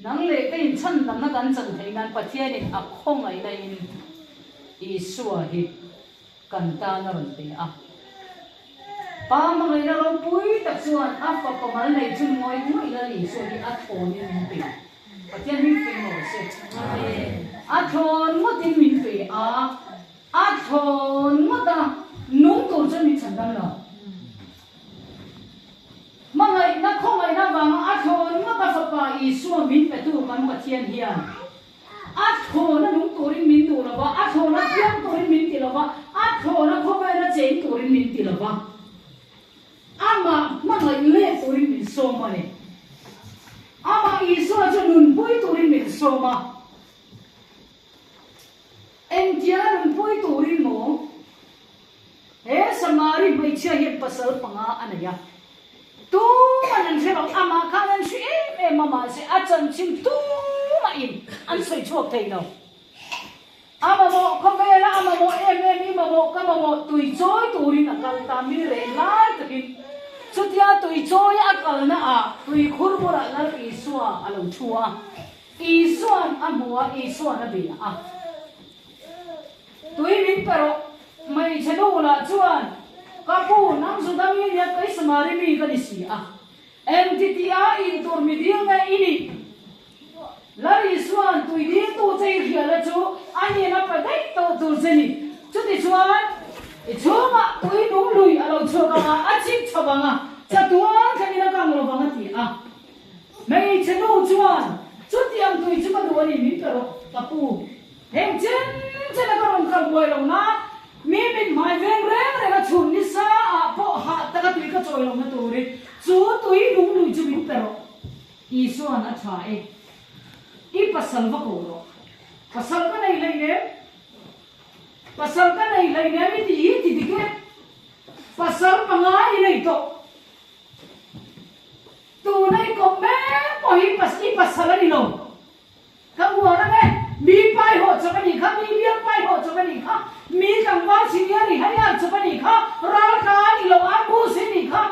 Nang leh ka inchhandamna kan chan theih nan Pathianin a khawngaihna in Isua hi kan tan a rawn pe a. Pa hmangaihna ropui tak chuan a fapa mal nei chu ngawih ngawih Lal Isua hi a thlawnin min pe. Pathian hming feng rawh se. A thlawn ngawtin min pe a, a thlawn ngawt a nung tur chuan min chhandam lo. Hmangaihna khawngaihna vanga a thlawn ngawt a Fapa Isua min petu kan Pathian hian a thlawna nung turin min duh lo va, a thlawna piang turin min ti lo va, a thlawna khawvela cheng turin min ti lo va, amah hmangaih leh turin min sawm a ni. Amah Isua chu nunpui turin min sawm a. Engtia nunpui turin maw? He Samari hmeichhia hian pasal panga a nei a, tuman an hre lo, amah khan an hre em em a, mahse a chanchin tumahin an sawi chhuak thei lo. A mamawh khawvela a mamawh em em i mamawh ka mamawh tui chawi turin a kal ta mi reh lai takin chutia tui chawi a kalna ah tui khur bulah Lal Isua a lo thu a, Isuan a hmu a, Isuan a bia a. Tui min pe rawh. Hmeichhe nu lah chuan, Ka pu, nang Juda mi nia kei Samari mi ka ni si a. Engti ti a in tur mi dil nge i nih? Lal Isua'n tui diltu che i hriala chu a nin a pe daih tawh tur che ni. Chutichuan, i chhungah tui nung lui a lo chhuak ang a, a chip chho ang a, chatuan thlengin a kang lo vang a ti a. Hmeichhe nu chuan, Chutiang tui chu ka duh a ni, min pe rawh, ka pu. Heng chen chen a ka rawn kal buai lo na, mi mit hmai veng reng reng a chhun ni sa ah pawh hah taka tui ka chawi lo na turin chu tui lung lui chu min pe rawh. Isua'n a tha e. I pasal va ko rawh. Pasal ka nei hlei nem. Pasal ka nei hlei nem i tih hi ti dik e. Pasal pangai i nei tawh. Tuna i kawp mek pawh hi i pasal a ni lo. Ka uar ang e, mi pai haw chawp a nih kha, mi bial pai haw chawp a nih kha, mi tlangval senior i haiar chawp a nih kha, raltlan i lo ambush i nih kha.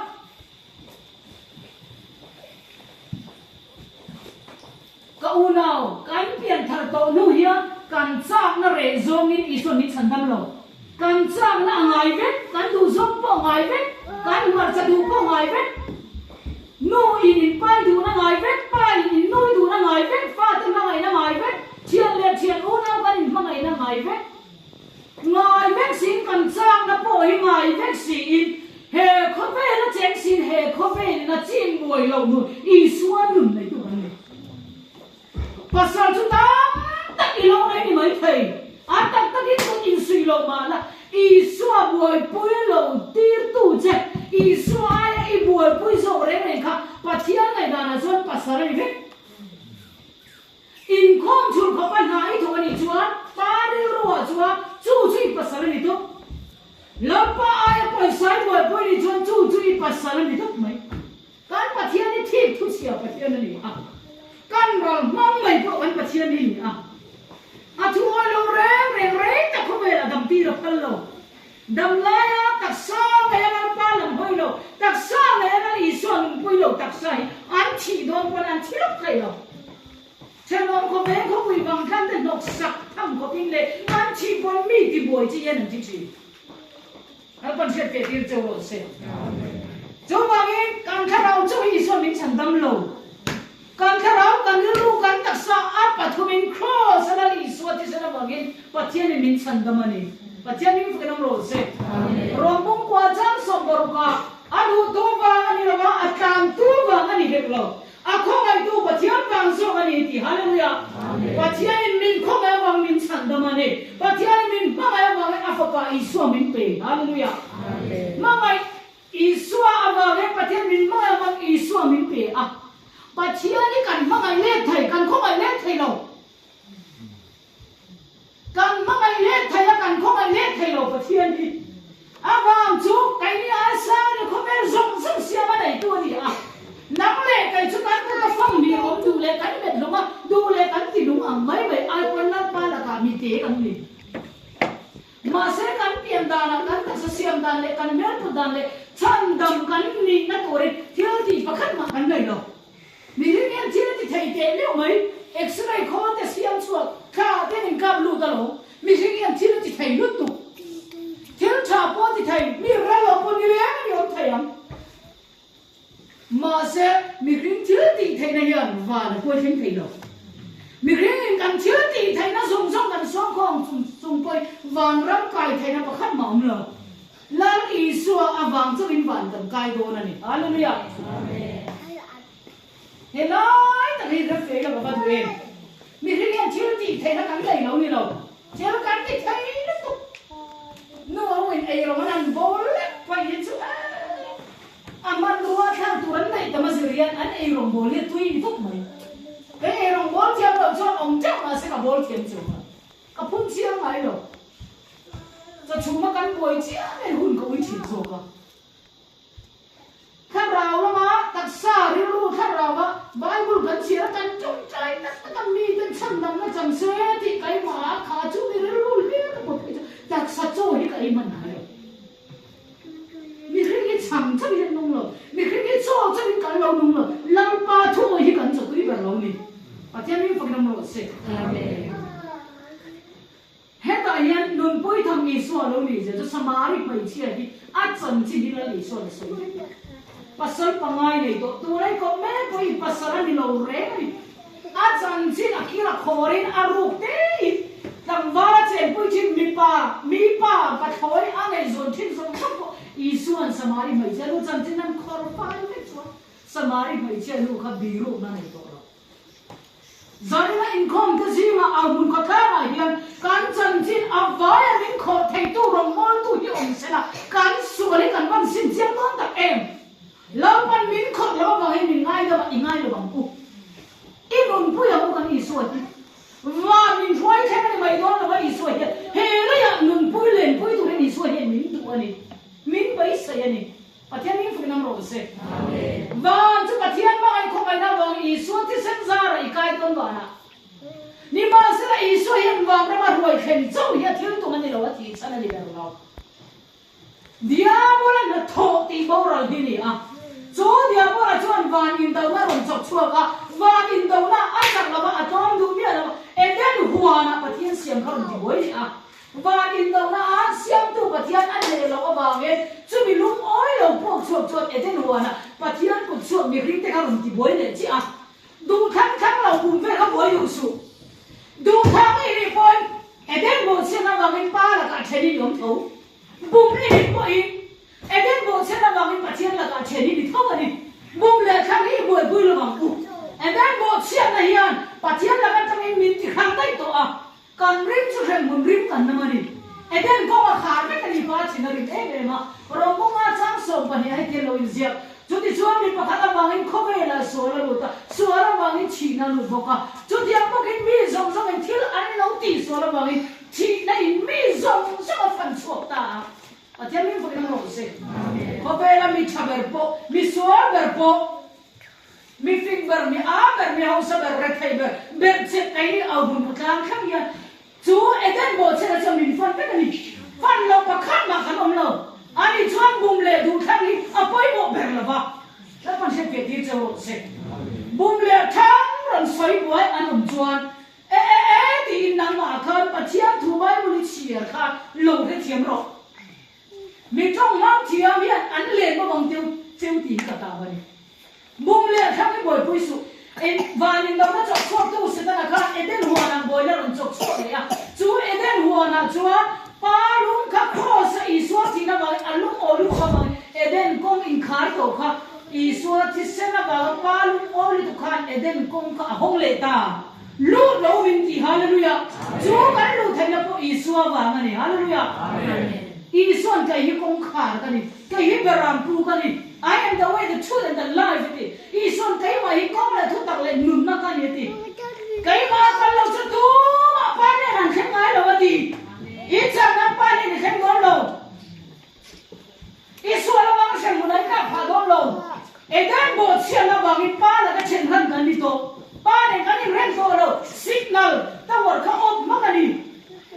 Ka unau, kan pianthar tawh hnu hian kan chakna reh zawngin Isua min chhandam lo. Kan chakna a ngai vek, kan duh zawng pawh a ngai vek, kan hmarcha duh pawh a ngai vek. Nu in in pai duhna ngai vek, pa in in nui duhna ngai vek, fate hmangaihna ngai vek, thian leh thian unau kan in hmangaihna ngai vek. Ngai vek siin kan chakna pawh hi ngai vek siin he khawvel a cheng siin he khawvel in a chin buai lo nun Isua nun nei tu kan ni. Pasal chu tam tak i lo nei ni mai thei. A tak takin tun insuih lo mah la, Isua buaipui lo tirtu che, Isua aia i buaipui zawk reng reng kha Pathian ngaihdanah chuan pasal a ni vek. Inkhawm chhur khawpa hna i thawk a nih chuan pa rilruah chuan chu chu i pasal a ni tawp. Lalpa aia pawisa i buaipui nih chuan chu chu i pasal a ni tawp mai. Kan Pathian hi thik thu chhia Pathian a ni a, kan ral hmang mai pawh kan Pathian hi a ni a. A thu awi lo reng reng rei tak khawvelah dam tir a phal lo. Dam laia taksa ngei a Lalpa lam hawi lo, taksa ngei a Lal Isua nunpui lo taksa hi an thih dawn pawn an thi lawk thei lo. Thenawm khawveng khawpui vang tlan te hnawk sak tham khawpin leh an thih pawn mi tibuai chi hian an thi thin. Lalpan hriat feh tir cheu rawh se. Chuvangin kan thlarau chu Isua min chhan dam lo. Kan thlarau, kan rilru, kan taksa a pathumin Kraws a Lal Isua thisen avangin Pathianin min chhan dam a ni. Pathian min fakin awm rawh se. Rawng pumkua chang 60 ah a duhtu vang a ni lo a, a tlantu vang a ni hek lo. A khawngaihtu Pathian vang zawk a ni tih Hallelujah! Pathianin min khawngaih avang min chhandam a ni. Pathianin min hmangaih avangin a Fapa Isua min pe. Hallelujah! Hmangaih Isua avangin Pathian min hmangaih avang Isua min pe a. Pathian hi kan hmangaih let thei, kan khawngaih let thei lo. Kan hmangaih let thei a, kan khawngaih let thei lo Pathian hi. A vang chu keini ai sang ni khawvel zawng zawng siam a neitu a ni a. Nang leh kei chu kan kut a fang hlir awm duh leh kan met hlum a, duh leh kan ti lung ang mai mai ai pawn Lalpa lakah mi te kan ni. Mahse kan pian danah kan taksa siam dan leh kan hmelput dan leh chhandam kan nihna turin thil tih pakhat mah kan nei lo. Mihring hian thil ti thei te. teh meuh mai. X-ray khawl te siam chhuak thla ah ten in kap lut alawm. Mihring hian thil a ti thei lutuk. Thil tha pawh a ti thei, mi rel lo pawh ni leng a ni awm thei ang. Mahse, mihring thil tih theihna hian van a huai thleng thei lo. Mihringin kan thil tih theihna zawng zawng kan sawm khawm chung chung pawhin van ram kai theihna pakhat mah awm lo. Lal Isua avang chauhin van kan kai dawn a ni. Hallelujah! He lai tak hi ram fei lo va duh em? Mihring hian thil tih theihna kan nei lo ni lo. Thil kan ti thei lutuk. Nu ho in ei rawng an han bawl lek phei hi chu eh a hmanrua thlang tur an neih tam a zir hian an ei rawng bawl hi a tui ni tawp mai. Kei ei rawng bawl thiam loh chuan awm teuh mahse ka bawl thiam chu ka ka phun chiang ngai lo. Chawchhuma kan buai chiam en hun ka ui thin zawk a. Thlarau lama taksa rilru thlarau a Bible kan chhiar a kan tawngtai tak tak a miten chhandamna chang se tih keimah ah kha chu mi rilru hlir ka pawt phei chu taksa chaw hi ka ei hman ngai lo. Mihring hi chhang chauh hi an nung lo, mihring hi chaw chauh in kan lo nung lo, Lalpa thuawi hi kan chaw tui ber lo ni. Pathian min fakin awm rawh se. Amen. Hetah hian nunpui tham Isua lo nih zia chu Samari hmeichhia hi a chanchin hi Lal Isua'n a sawi vek a. Pasal pangai nei tawh tur ei kawp mek pawhin pasal a ni lo reng a ni. A chanchin a kir a khawrin a ruk tein tlangval a chenpui thin mipa, mipa, pathlawi a ngaihzawn thin zawng zawng pawh Isua'n Samari hmeichhia nu chanchin an khawr fai vek chuan Samari hmeichhia nu kha birukna nei tawh lo. Zarina inkhawmte zingah a hmun khawtlangah hian kan chanchin a vaia min khawh theitu rawngbawltu hi awm se la, kan sual hi kan van sim chiang dawn tak em? Lalpan min khawh loh avangin min ngaidam a, i ngai lo ang u. I nunpui ang u kan Isua hi. Van min hruai thleng a ni mai dawn lo a Isua hian he leiah nunpui lenpui turin Isua hian min duh a ni, min beisei a ni. Pathian min fuih nam rawh se. Van chu Pathian hmangaih khawngaihna avangin Isua thisen zara i kai dawn vanah. Nimahsela Isua hian van rama ruai thlen chauh hi a thil tum a ni lo, a thih chhan a ni ber lo. Diabola hnathawh tih boral hi ni a. Chu Diabola chuan van indona a rawn chawk chhuak a, van indona a chak lo va, a tlawm duh miah lo va, Eden huanah Pathian siam kha rawn ti buai leh a. Van indona ah Siamtu Pathian a hneh loh avangin chumi lungawi lo puak chhuak chuan Eden huanah Pathian kut chhuak mihring te kha rawn ti buai leh chiah a. Duh thlang thlang lo kum vel kha buai duh suh. Duh thlang i nih pawhin Eden bawhchhiat avangin Pa lakah then in i awm tho. Bum i nih pawhin Eden bawhchhiat avangin Pathian lakah then i ni tho a ni. Bum leh thlang hi i buaipui lo ang u. Eden bawhchhiatna hian Pathian lak atangin min ti hrang daih tawh a. Kan rim chu hremhmun rim kan nam a ni. Eden kawng a khar vek a ni pa thin a rim em em a. Rawngkawnga chang 12 a hetiang lo inziak. Chutichuan mi pakhat avangin khawvelah sual a lut a, sual avangin thihna a lut bawk a. Chutiang bawkin mi zawng zawngin thil an lo tih sual avangin thihna in mi zawng zawng a fan chhuak ta a. Pathian min fakin a rawh se. Khawvela mi tha ber pawh, mi sual ber pawh, Mi fing ber, mi aa ber, mi hausa ber, rethei ber, ber che kai ni au hun khawtlang thleng hian chu Eden bawhchhela chuan min fan vek a ni. Fan loh pakhat mah kan awm lo. Ani chuan bum leh duh thlang hi a pawimawh ber lo va. Lalpan hriat ve tir che rawh se. Bum leh thlang rawn sawi buai an awm chuan e e e tiin nangmah khan Pathian thu Bible i chhiar kha lo hrethiam rawh. Mi tawng hmang thiam hian an len bawk ang teu cheu tih hi ka tau a ni. Bum leh thlang i buaipui suh. Eng van in lohna chawk chhuak tu Setana khan Eden huanah buaina rawn chawk chhuak leh a. Chu Eden huanah chuan Pa lung kha Kraws a Isua thihna avangin a lung aw lutuk avangin Eden kawng inkhar tawh kha Isua thisen avanga Pa lung aw lutuk khan Eden kawng kha a hawng leh ta. Lut lo min ti Hallelujah. Chu kan luh theihna pawh Isua vang a ni Hallelujah. Isuan kei hi kawngkhar ka ni, kei hi berampu ka ni, I am the way, the truth and the life a ti. Isuan keimah hi kawng leh thutak leh nunna ka ni a ti. Keimah a kal lo chu tumah Pa nen an thleng ngai lo a ti. I chakna Pa nen i thleng dawn lo. Isua lamang hremhmun an kah phah dawn lo. Eden bawhchhiat avangin Pa laka then hran kan ni tawh. Pa nen kan inrem tawh lo. Signal tower kha off hmak a ni.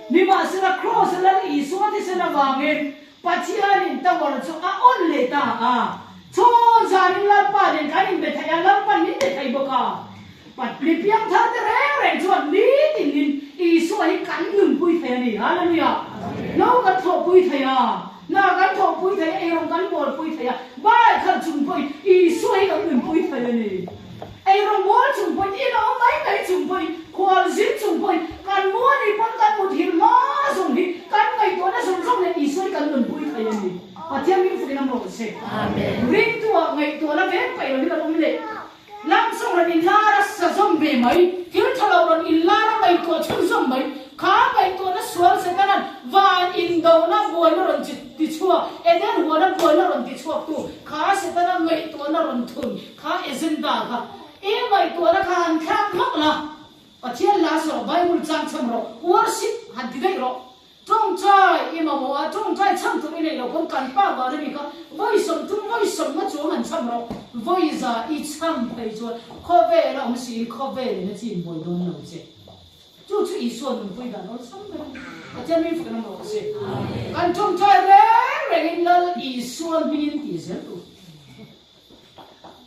Nimahsela Kraws a Lal Isua thisen avangin Pathianin tower chu a on leh ta a. Chhawn zanin Lalpa nen kan inbe thei a, Lalpan min be thei bawk a. Mi piangthar te reng reng chuan nitin in Isua hi kan nunpui thei a ni. Hallelujah! No kan thawhpui thei a, hna kan thawhpui thei a, eirawng kan bawlpui thei a, bai khalh chung pawhin Isua hi kan nunpui thei a ni. Eirawng bawl chung pawhin, in a awm mai mai chung pawhin, khual zin chung pawhin, kan mu a nih pawn kan mut hil hma zawng hi kan ngaihtuahna zawng zawng nen Isua hi kan nunpui thei a ni. Pathian min fukin a mawh se. Ringtuah ngaihtuahna vek paih lo hi kan awm leh. Lamsawng rawn inlar a sa zawm ve mai, thil tha lo rawn inlar a ngaihtuah chhunzawm mai, kha ngaihtuahna sual Setanan van indona buaina rawn ti chhuak, Eden huana buaina rawn ti chhuaktu kha Setana ngaihtuahna rawn thun kha agenda kha i ngaihtuahna kha han thlak hmak la, Pathian hla saw Bible chang chham rawh, worship han ti daih rawh. Tawngtai i mamawh a, tawngtai chham tur i neih loh pawn kan pa van a ni kha, vawi 30 vawi 50 chuang han chham rawh, vawi za i chham phei chuan khawvel a awm siin khawvel in a chin buai dawn lo che. Chu chu Isua nunpui dan awlsam ber a ni. Pathian min fak lam rawh se. Kan tawngtai reng rengin Lal Isua hmingin tih zel tur.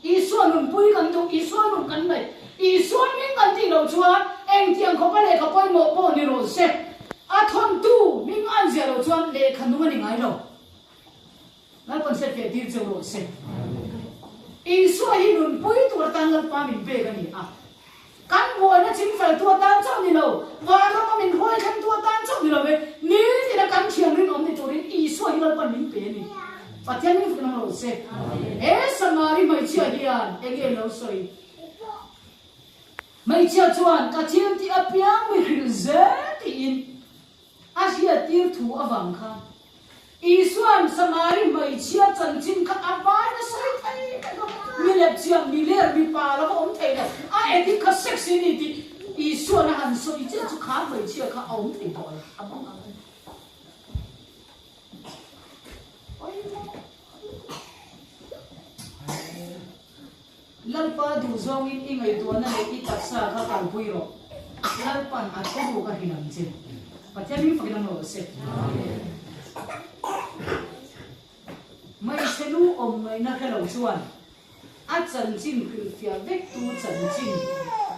Isua nunpui kan duh, Isua nun kan nei. Isua hming kan tih loh chuan engtiang khawpa lehkha pawimawh pawh ni rawh se, a thawntu hming an ziah loh chuan lehkha nung a ni ngai lo. Lalpan hriat feh tir cheu rawh se. Isua hi nunpui tur atan Lalpa min pek a ni a. Kan buaina chingfel tu atan chauh ni lo, vanrama min hruai thleng tu atan chauh ni lo ve, nitina kan thian rinawm ni turin Isua hi Lalpan min pe a ni. Pathian min fak rawh se. He Samari hmeichhia hian enge lo sawi? Hmeichhia chuan ka thil tih apiang mi hrilh zel tiin a hriattir thu avang khan Isua'n Samari hmeichhia chanchin kha a vai nasa hi thei vek a, mi lepchiah, mi ler, mi pa lova awm thei lo, a edik kha sex i ni tih Isua'n a han sawi chiah chu kha hmeichhia kha a awm thei tawh lo, a bang ang a ni. Lalpa duhzawngin i ngaihtuahna leh i taksa kha kalpui rawh. Lalpan a thuruk a hrilh ang che. Pathian hming fakin ang rawh se. Hmeichhe lu awm ngaihna hre lo chuan a chanchin hrilhfiah vektu chanchin,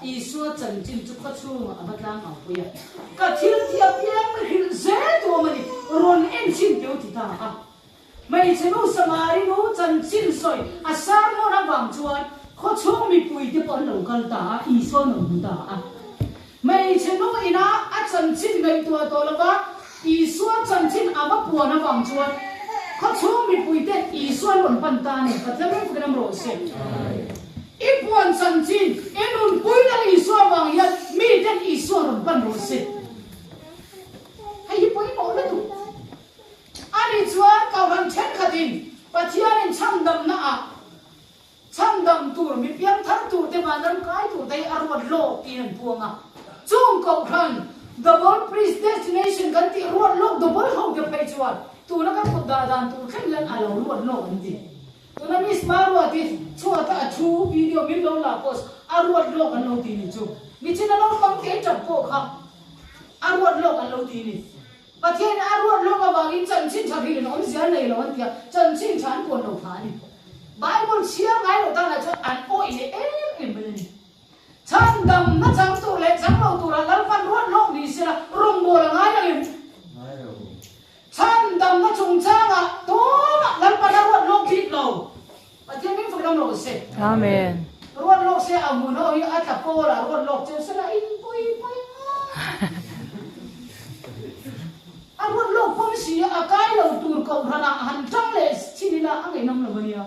Isua chanchin chu khawchhungah a va tlang ang pui a. Ka thil tih apiang mi hrilh zel tu awm a ni, rawn en chhin teu ti ta a. Hmeichhe nu Samari nu chanchin sawi a sermon avang chuan khawchhung mipuite pawh an lo kal ta a, Isua an rawn hmu ta a. Hmeichhe nu ina a chanchin ngaihtuah tawh lova Isua chanchin a va puan avang chuan khawchhung mipuiten Isua an rawn pan ta a ni. Pathian ring fakin am rawh se. I puan chanchin, i nunpui lal Isua avang hian miten Isua rawn pan rawh se. Hei hi pawimawh lutuk. Ani chuan Kohhran thenkhatin Pathianin chhandamna ah chhandam tur mi piangthar tur te vanram kai tur te hi a ruat lawk tiin an puang a. Chung Kohhran Double Predestination kan tih ruat lawk double ho te phei chuan tuna kan kut dah dan tur thleng hian a lo ruat lawk an ti. Tuna Miss Maruati chhuata a thu video min lo la post a ruat lawk an lo ti ni chu. Nichina naupang kei tap pawh kha a ruat lawk an lo ti ni. Pathian a ruat lawk avangin chanchin tha hrilhin awmzia nei lo an ti a, chanchin tha an puan lo phah a ni. Bible chhiar ngai loh tanah chuan an awih leh em em mai a ni. Chhandamna chang tur leh chang lo turah Lalpan ruat lawk ni sela rawngbâwl a ngai angem? Chhandamna chungchangah tumah Lalpan a ruat lawk bik lo. Pathian min fak dam rawh se. Amen. Ruat lawk se a hmun ho hi a tla pawl ah ruat lawk cheu sela in pui pui a ruat lawk pawm si a kai lo tur kohhran ah han tang leh chin ila a ngaihnawm lo ania.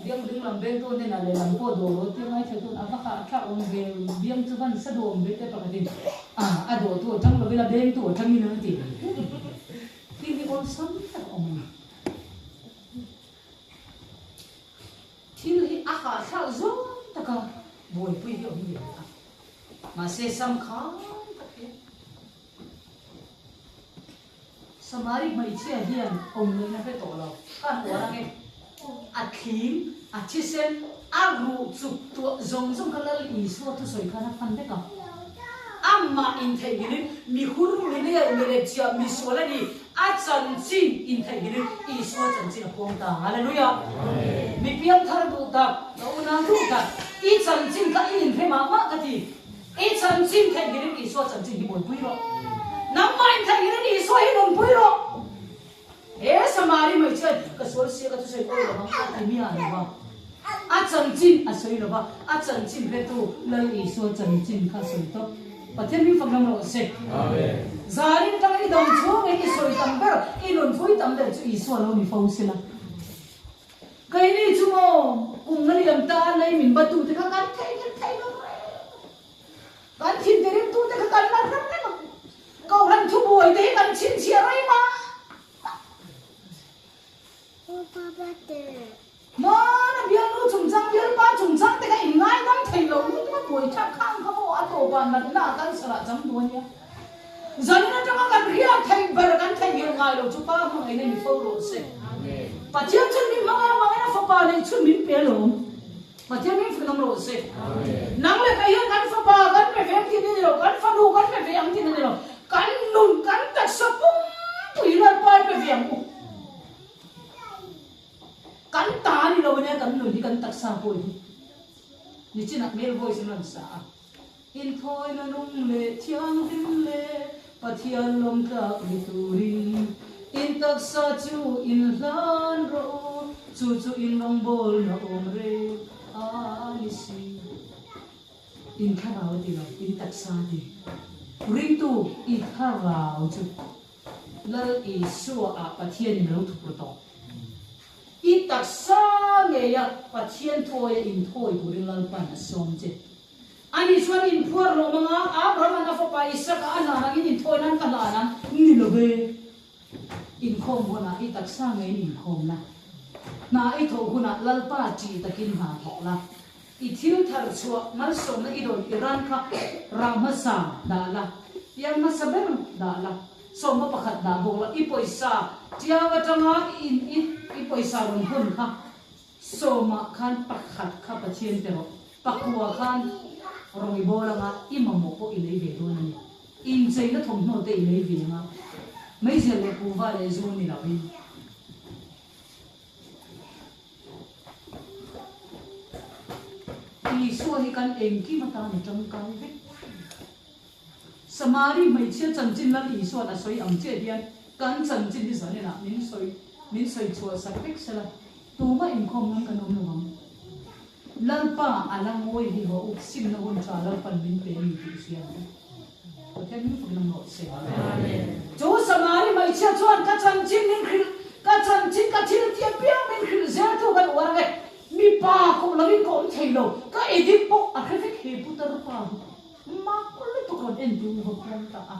Biang ding lam beng tu nen ah lehlam pawh dawr aw tia ngaithla tun a va hah thlak awm ve biang chu van sa duh awm ve te pakhat in a a dawh tu a tang lo ila beng tu a tang in an ti. Thil hi awlsam tak a awm a ni. Thil hi a hahthlak zawng taka buaipui hi awm ve a, mahse sam khan tak hian Samari hmeichhia hian awm ngaihna hre tawh lo, ka han uar ange, a thlim, a thisen, a ruh chuk tuah zawng zawng kha Lal Isua thusawi khan a fan vek a. Amah intheihnghilhin mi hur, mi ler, mi lepchiah, mi sual a ni. A chanchin intheihnghilhin Isua chanchin a puang ta. Hallelujah! Mi piangthar duh tak, ka unau duh tak. I chanchin kha i inhre mah mah ka ti. I chanchin theihnghilhin Isua chanchin hi buaipui rawh. Nangmah intheihnghilhin Isua hi nunpui rawh. He Samari mai chuan ka sual sia ka thusawi awi lo vang a ti miah lo va. A chanchin a sawi lo va, a chanchin hretu Lal Isua chanchin kha a sawi tawp. Pathian min fak lam rawh se. Zanin tanga i dam chhungin i sawi tam ber, i nunpui tam ber chu Isua lo ni fo sela. Keini chu maw kum na liam ta lei min batu te kha kan theihnghilh thei lo reng a, kan thin tirimtu te kha kan la hrem reng a, Kohhran thubuai te hi kan chhinchhiah rei mah mah. Hmana bialnu chungchang, bialpa chungchang te kha in ngaidam thei lo lutuk a, buai thlak khang kha maw a tawpah natna a cancer ah chang duh a nia. Zanin atanga kan riak theih ber kan theihnghilh ngai lo chu Pa hmangaihna ni fo rawh se. Pathian chun min hmangaih avangin a fapa neih chhun min pe alawm. Pathian min fak rawh se. Nang leh kei hian kan fapa kan pe ve ang tih na ni lo, kan fanu kan pe ve ang tih na ni lo, kan nun kan taksa pumpui Lalpa i pe ve ang u. Kan ta ni lo ania kan nun hi kan taksa pawh hi. Nichinah male voice in rawn sa a. Inthawina nung leh thianghlim leh Pathian lawmtlak ni turin in taksa chu in hlan rawh u, chu chu in rawngbawlna awm reng a ni si. In thlarau ti lo, in taksa ti. Ringtu i thlarau chu Lal Isua ah Pathian in lo thup ru tawh. I taksa ngeia Pathian thuawia inthawi turin Lalpan a sawm che. Ani chuan inphuar lo mang a, Abraham-a'n a fapa Isaka a hlan angin inthawi nan ka hlan ang ni lo ve. Inkhawm hunah i taksa ngeiin inkhawm la, hna i thawh hunah Lalpa ṭih takin hna thawk la, i thil thar chhuah malsawmna i dawn i ran kha rang hmasa dah la, piang hmasa ber dah la, sawmma pakhat dah bawk la, i pawisa ṭiau aṭanga i i pawisa rawn hawn kha Sawmah khan pakhat kha Pathian pe rawh. Pakua khan rawng i bawl anga i mamawh pawh i lei ve dawn a ni. Incheina thawmhnaw te i lei ve anga meizial leh kuhva leh zu ni lovin. Isua hi kan engkim atan a tangkai vek. Samari hmeichhia chanchin Lal Isua'n a sawi ang chiah hian kan chanchin hi zaninah min sawi min sawi chhuah sak vek sela, tumah inkhawm ngam kan awm lo ang. Lalpa a la ngawi hi haw uk simna hun tha Lalpan min pe a ni tih hria ang. Pathian min fak lam rawh se. Chu Samari hmeichhia chuan ka chanchin min hrilh, ka chanchin ka thil tih apiang min hrilh zel tu kan uar ang e. Mipa kawh lovin ka awm thei lo, ka edit pawh a hre vek he putar pa hi. Mak lutuk rawn en tu va puang ta a.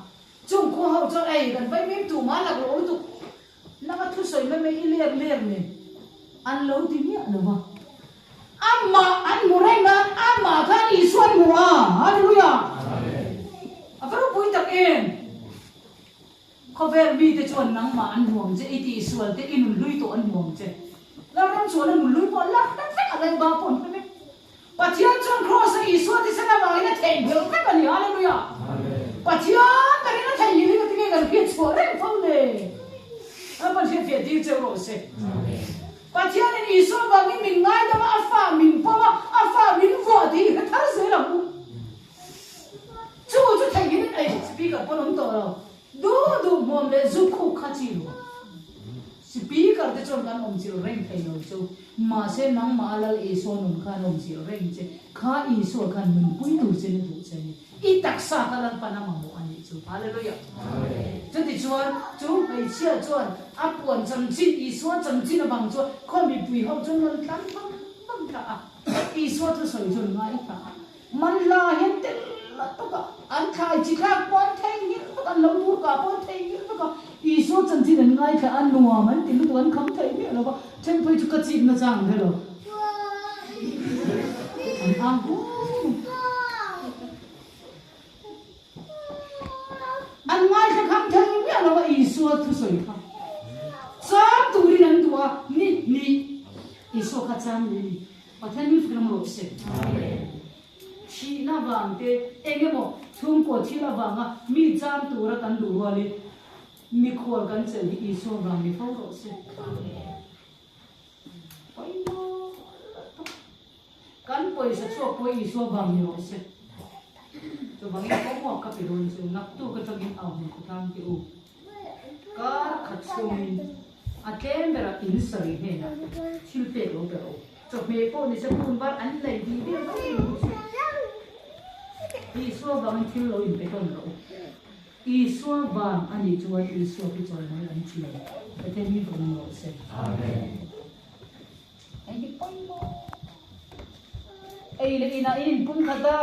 Chung khua ho chuan ei kan vai mim tu ma lak lo lutuk nanga thusawi mai mai i ler ler nen an lo ti miah lo va. Amah an hmu reng nan amah khan Isua an hmu a. Hallelujah! A va ropui tak em! Khawvel mite chuan nangmah an hmuam che, i tihsual te, i nunhlui tawh an hmuam che. Lalram chuan a nunhlui pawh lak vek vek a, Lalba pawh an hre vek. Pathian chuan Kraws-a Isua thisen avangin a theihnghilh vek a ni. Hallelujah! Pathian berin a theihnghilh hi ka ti nge kan hriat chhuah reng fo le? Lalpan hriatfiah tir cheu rawh se. Pathianin Isua vangin min ngaidam a, a fa min pawm a, a fa min vuah tih hi hre thar zel ang u. Chu chu theihnghilhin ei speaker pawn awm tawh lo. Duh duh hmuam leh zu khuk kha chi lo. Speaker te chuan kan awmchilh reng thei lo chu. Mahse nangmah a Lal Isua nun khan awmchilh reng che. Kha Isua khan nunpui tur che na duh che ni. I taksa kha Lalpan a mamawh a nih chu. Hallelujah. Chutichuan chu hmeichhia chuan a puan chanchin, Isua chanchin avang chuan khaw mipui ho chuan rawn tlan vang vang ta a. Isua thusawi chuan ngai ta a. Manhla hian tel lutuk a, an thlai chi thlak pawh an theihnghilh vek a, an lo bur kah pawh an theihnghilh vek a, Isua chanchin an ngaithla a, nuam an ti lutuk a, an kham thei miah lo va, then phei chu ka chip na chang ang helo, an ang hu mai. An ngaithla kham thei miah lo va, Isua thusawi kha chang turin an duh a, ni hnih Isua kha chang leh a ni. Pathian min fak rawh se. Thihna vang te eng emaw chhungkaw thil avanga mi cham tura kan duh rualin mikhual kan chelh hi Isua vang ni fo rawh se. Pawimawh tak. Kan pawisa chhuak pawh Isua vang ni rawh se. Chuvangin homework ka pe dawn chu naktuk atangin au hmun khawtlang teh u. Kar khat chhungin a tlem berah in sarih hnenah thil pek lo pe rawh u. Chawhmeh pawh ni se hun var an nei dih ber mai ni se. Isua vangin thil lo inpe tawn rawh u. Isua vang a nih chuan Isua hi chawimawi an ṭhin. Pathian min vawng rawh se. Amen. Hei hi pawimawh. Ei leh inah in inpum khat a,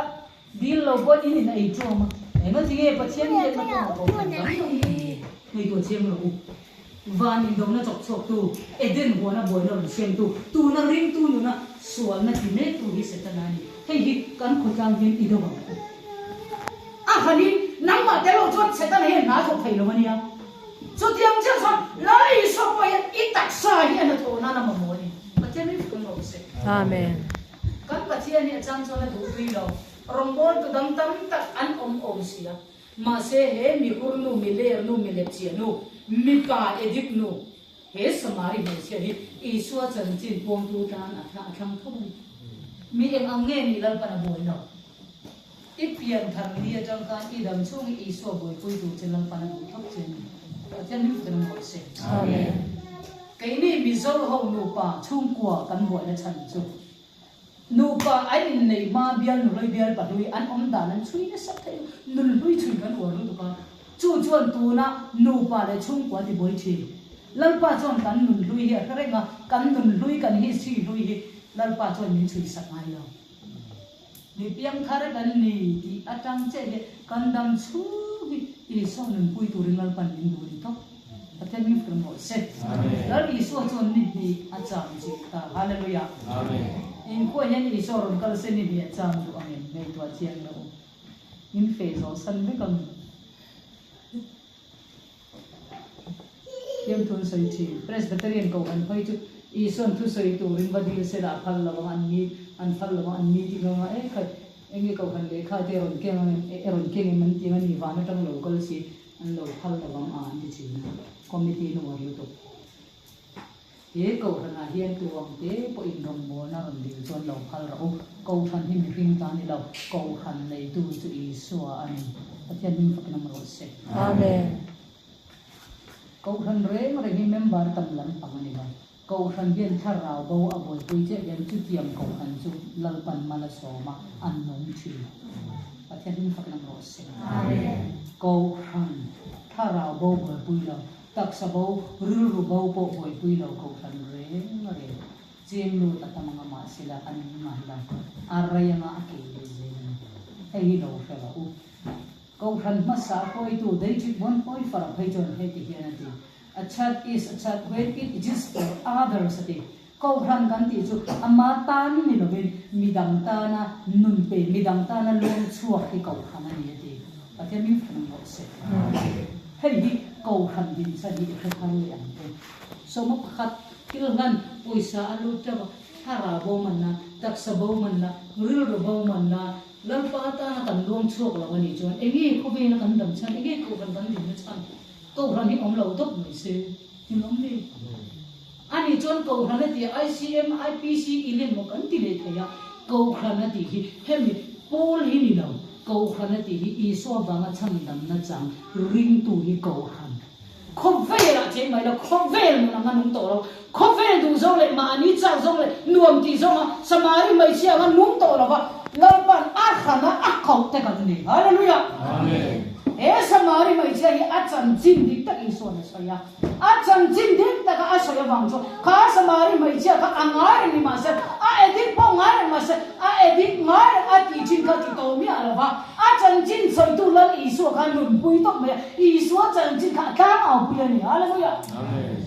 dil lo pawhin in in ei ṭuam a. Engati nge Pathian biakna kawngah pawh kan dang dang thei nge? Ngaihtuah chiang rawh u. Van indona chawk chhuaktu, Eden huana buaina rawn siamtu, tuna ringtu nuna sualna ti mektu hi Setana a ni. Hei hi kan khawtlang hian i do ang u. A hanin nangmah tel lo chuan Setana hian hna thawk thei lo a nia. Chutiang chiah chuan Lal Isua pawh hian i taksa hi a hnathawh nan a mamawh a ni. Pathian min fun rawh se. Amen. Kan Pathian hi a chang chuan a duh tui lo. Rawngbawltu dang tam tak an awm awm si a. Mahse he mi hur nu, mi ler nu, mi lepchiah nu, mipa edik nu, he Samari hmeichhia hi Isua chanchin puangtu tan a thlang tho a ni. Mi eng ang nge nih Lalpan a buai lo? I pian thar ni atang khan i dam chhung i Isua buaipui tur che Lalpan a duh thlawp che a ni. Pathian min fak emaw se. Amen. Keini Mizo ho nupa chhungkua kan buaina chhan chu nupa an inneih hma bial nuhlui bial pahlui an awm dan an chhui nasa thei lo, nunhlui chhui kan uar lutuk a, chu chuan tuna nupa leh chhungkua ti buai thin. Lalpa chuan kan nunhlui hi a hre reng a, kan nunhlui kan history hlui hi Lalpa chuan min chhui sak ngai lo. Mi piangthar kan ni tih atang chiah hian kan dam chhung hi Isua nunpui turin Lalpan min duh ni tawp. Pathian min fur mawlh se. Lal Isua chuan ni hnih a cham chih ta. Hallelujah. Inkhua hian Isua rawn kal se ni hnih a cham duh ang em? Ngaihtuah chiang lo. Min feh zawh san vek ang. Thiamthun sawi thin. Presbyterian Kohhran phei chu Isuan thusawi turin va dil sela a phal lo ang, an mi an phal lo ang, an meeting anga e khat enge Kohhran lehkha te rawn keng ang em, e rawn keng em an ti ang a ni, van atang lo kal si an lo phal lo ang a an ti thin a, committee in uar lutuk. He Kohhranah hian tuangte pawhin rawngbawlna rawn dil chuan lo phal rawh u. Kohhran hi mihring ta ni lo, Kohhran neitu chu Isua a ni. Pathian hming fakin awm rawh se. Amen. Kohhran reng reng hi member tam lampang a ni lo. Kohhran hian thlarau bo a buaipui chiah hian chutiang Kohhran chu Lalpan mal a sawm a, a nung thin. Pathian hming fakin awm rawh se. Amen. Kohhran thlarau bo buaipui lo. Taksa bo, rilru bo pawh buaipui lo kohhran reng reng cheng lut a tam anga mahsela an ngai lo, a rei anga a kei leh zel a ni. Hei hi lo hre rawh u. Kohhran hmasa hawitu Dietrich Bonhoeffer a phei chuan heti hian a ti, A church is a church when it exists for others a ti. Kohhran kan tih chu ama tan ni lovin midang tana nun pe, midang tana lawm chhuak hi kohhran a ni a ti. Pathian min fun rawh se. Hei hi kohhran din chan hi i hre thar leh ang te. Sawma pakhat thil hlan pawisa a lut teuh a, thlarau bo manna, taksa bo manna, rilru bo manna, Lalpa tana kan luang chhuak lo a nih chuan enge khawvela kan dam chhan, enge kohhran kan dinna chhan, kohhran hi awm lo dawp mai se. Inawm ni? Ani chuan Kohhran a tih ICM, IPC, Ilim maw kan ti leh thei a, Kohhran a tih hi hemi pawl hi ni lo, Kohhran a tih hi Isua vanga chhandamna chang ringtu hi Kohhran. Khawvelah cheng mai lo, khawvel nun anga nung tawh lo, khawvel duh zawng leh mahni chak zawng leh nuam tih zawnga Samari hmeichhia anga nung tawh lova Lalpan a hrana a koh te kan ni. Hallelujah! Amen. He Samari hmeichhia hi a chanchin dik tak Isua'n a sawi a. A chanchin dik taka a sawi avang chu kha Samari hmeichhia kha a ngai reng ni mahse, a edit pawh ngai reng mahse, a edit ngai reng a tih thin kha ti tawh miah lo va. A chanchin sawitu Lal Isua kha nunpui tawp mai a, Isua chanchin kha a tlang aupui a ni. Hallelujah! Amen.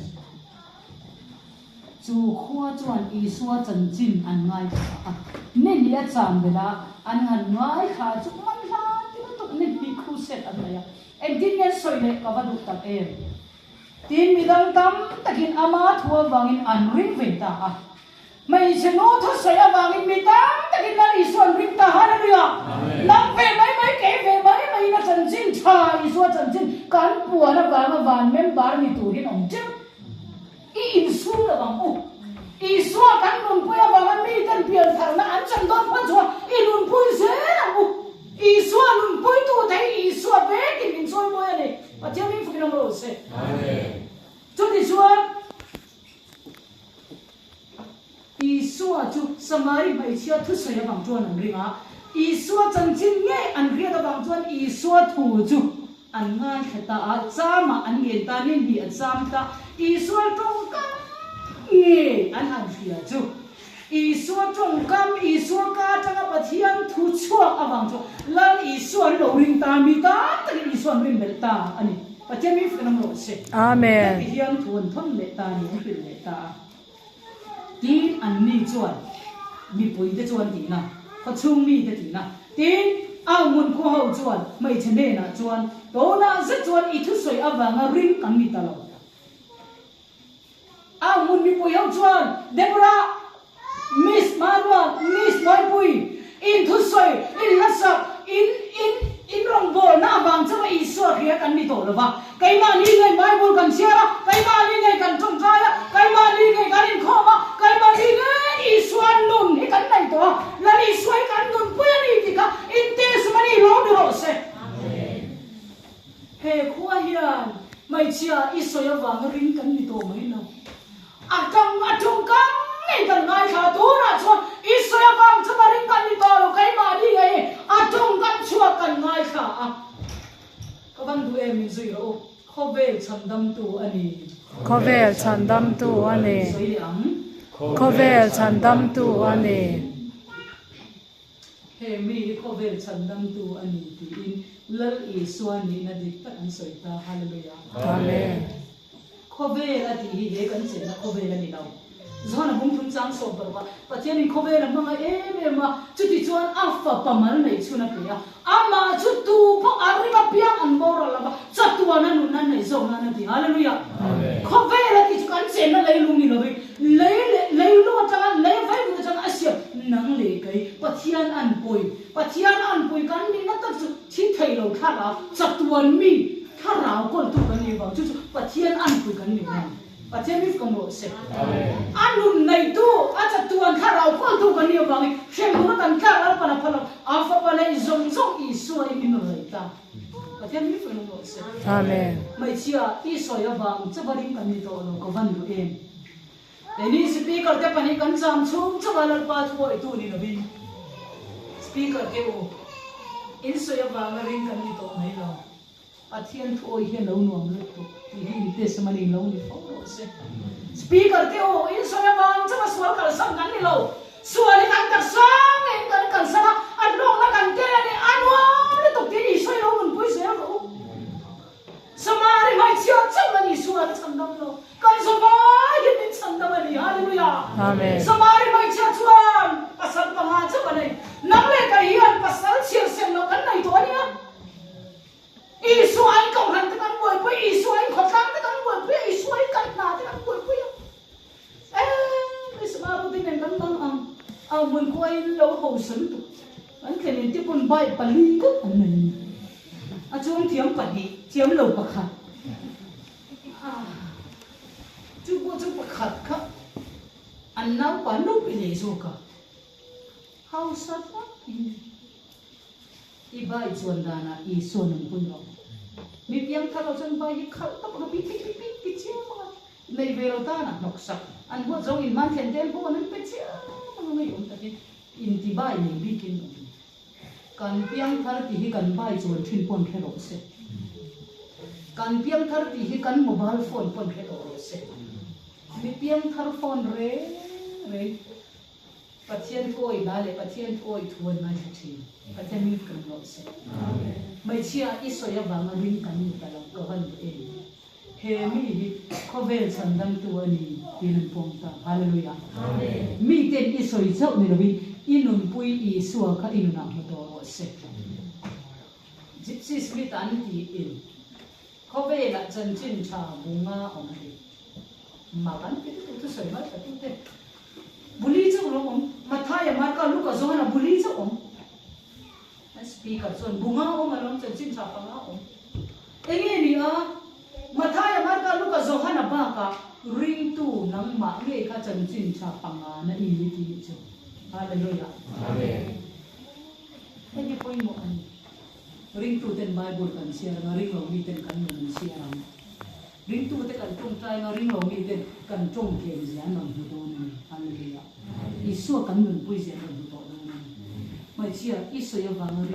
Chu khua chuan Isua chanchin an ngaithla a, ni hnih a cham belh a, an han ngaithla chu man hla ti lutuk ni hnih crusade an nei a. Engtin nge sawi leh ka va duh tak em? Tin, midang tam takin ama thu avangin an ring ve ta a. Hmeichhe nu thusawi avangin mi tam takin Lal Isua an ring ta. Hallelujah! Nang ve mai mai, kei ve mai maiin a chanchin tha, Isua chanchin kan puan avanga van member ni turin awm teuh. I insum lo ang u. Isua kan nunpui avanga miten piantharna an chan dawn. Samari hmeichhia thusawi avang chuan an ring a, Isua chanchin ngei an hriat avang chuan Isua thu chu an ngaithla ta a, chamah an ngen ta, ni hnih a cham ta, Isua tawngkam ngei an han hria chu Isua tawngkam, Isua ka atanga Pathian thu chhuak avang chuan Lal Isua an lo ring ta, mi tam takin Isua an rin belh ta a ni. Pathian mi fak an awm rawh se. Amen. Heti hian thu an thawn leh ta a ni, an hrilh leh ta a. Tin, anni chuan mipuite chuan tihna, khawchhung mite tihna. Tin, Auhmun khua ho chuan hmeichhe hnenah chuan, Tunah zet chuan i thusawi avanga ring kan ni ta lo. Auhmun mipui ho chuan, Deborah, Miss Maruat, Miss Mawipui, in thusawi, in hlasak, in, in, in rawngbawlna avang chauha Isua hria kan ni tawh lo va. Keimahni ngei Bible kan chhiar a, keimahni ngei kan tawngtai a, keimahni ngei kan inkhawm a, keimahni ngei Isua nun hi kan nei tawh a, Lal Isua hi kan nunpui a ni tih kha in testimony lo ni rawh se. He khua hian hmeichhia i sawi avanga ring kan ni tawh mai lo. A tang a tawngkam ngei kan ngaithla tunah chuan i sawi avang chauha ring kan ni tawh lo, keimahni ngei a tawngkam chhuak kan ngaithla a. Ka van duh em min zui rawh u, khawvel chhandamtu a ni. Khawvel chhandamtu a ni. Sawi leh ang. Khawvel chhandamtu a ni. He mi hi khawvel chhandamtu a ni tiin Lal Isua nihna dik tak an sawi ta. Hallelujah. Amen. Khawvel a tih hi he kan chenna khawvel a ni lo. Johana bung thum chang sawm paruk a, Pathianin khawvel a hmangaih em em a, chuti chuan a fapa mal neih chhun a pe a, amah chu tu pawh a ring apiang an boral lo va, chatuan a nunna neih zawk nan a ti. Hallelujah! Khawvel a tih chu kan chenna leilung ni lovin, lei leh leilung atanga lei vaivut atanga a siam nang leh kei Pathian an pawi. Pathian an pui kan nihna tak chu thi thei lo thlarau chatuan mi thlarau kawltu kan nih vang chu chu Pathian an pui kan nih vang. Pathian mi fawm rawh se. A nun neitu, a chatuan thlarau kawltu kan nih avangin hremhmun a kan tlak lalpan a phal lo. A fapa leh zawng zawng Isua in min rawn lei ta. Pathian mi fawm rawh se. Amen. Hmeichhia i sawi avang chauha ring kan ni tawh lo ka van duh em. Keini speaker te pahnih kan cham chhung chauha Lalpa thu awitu ni lovin speaker te u in sawi avanga ring kan ni tawh mai lo. Pathian thu awi hian lo nuam lutuk tih hi in testimony lo ni fo rawh se. Speaker te aw in sawi avang chauha sual kalsan kan ni lo. Sual hi kan taksa ngeiin kan kalsan a, a hlawkna kan tel a ni, a nuam lutuk tiin Isua hi lo nunpui zel rawh u. Samari hmeichhia chauh an Isua an chhandam lo. Kan zavai hian min chhandam a ni. Hallelujah! Amen. Samari hmeichhia chuan pasal panga chauh a nei. Nang leh kei hian pasal chhiar sen loh kan nei tawh a nia. Isua in kohhran te kan buaipui, Isua in khawtlang te kan buaipui a, Isua in kan hna te kan buaipui a. Eee, Isma rutin nen kan mang ang, au hmun khua in lo hausa lutuk. Kan thlen in tipun bike pali ngawt an nei a ni. A chuang thiam pahnih, thiam lo pakhat. Ah, chu pawh chu pakhat kha an naupan lo pe leh zawk a. Hausa tak in. I bai chuan danah Isua nunpui rawh. Mi piang thar lo chuan bai hi khalh tak rawh, pi pi pi pi ti chiam ang a, nei ve lo tan a hnawk sak. An huat zawng in man thlen tel hawn an pe chiam ang a ngeiawm takin inti bai nei bikin awm. Kan piang thar tih hi kan bai chuan thin pawn hre rawh se. Kan piang thar tih hi kan mobile phone pawn hre tawh rawh se. Mi piang thar phone reng reng. Pathian thu awi hla leh Pathian thu awi thu an ngaithla thin. Pathian min kan rawh se. Hmeichhia i sawi avanga ring kan ni ta lo ka van duh em. He mi hi khawvel chhandamtu a ni tiin an pawm ta. Hallelujah. Miten i sawi chauh ni lovin i nunpui Isua kha i nunah hmu tawh rawh se. Gypsy Smith an tiin khawvelah chanchin tha bunga awm a ni. Mak an ti lutuk thusawi mai tha tute. Buli chauh lo awm, Mathaia, Marka, Luka, Johana buli chauh awm. An speaker chuan bunga awm alawm chanchin tha panga awm. Enge ni a? Mathaia, Marka, Luka, Johana bakah ringtu nangmah ngei kha chanchin tha panga na i ni tih chu. Hallelujah. Amen. Hei hi pawimawh a ni. Ringtuten Bible kan chhiar anga ringlo miten kan nun an chhiar ang. Ringtute kan tawngtai anga ringlo miten kan tawng tlem zia an rawn hmu dawn a ni. Hallelujah. Isua kan nunpui zel rawn hmu tawh dawn a ni. Hmeichhia, i sawi avanga.